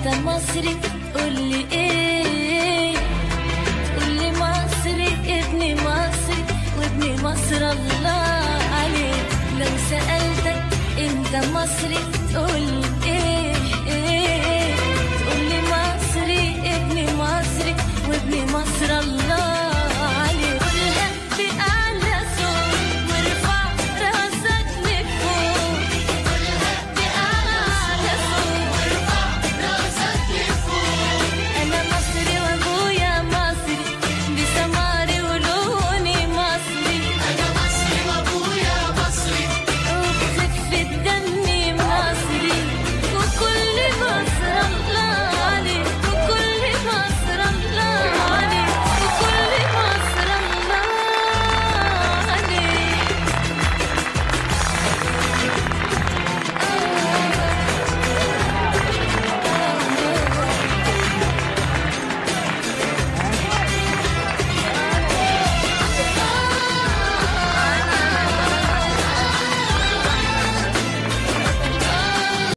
انت مصري قولي ايه، تقولي مصري ابن مصري وابن مصر الله عليك. لو سألتك انت مصري تقولي ايه، ايه تقولي مصري ابن مصري وابن مصر الله.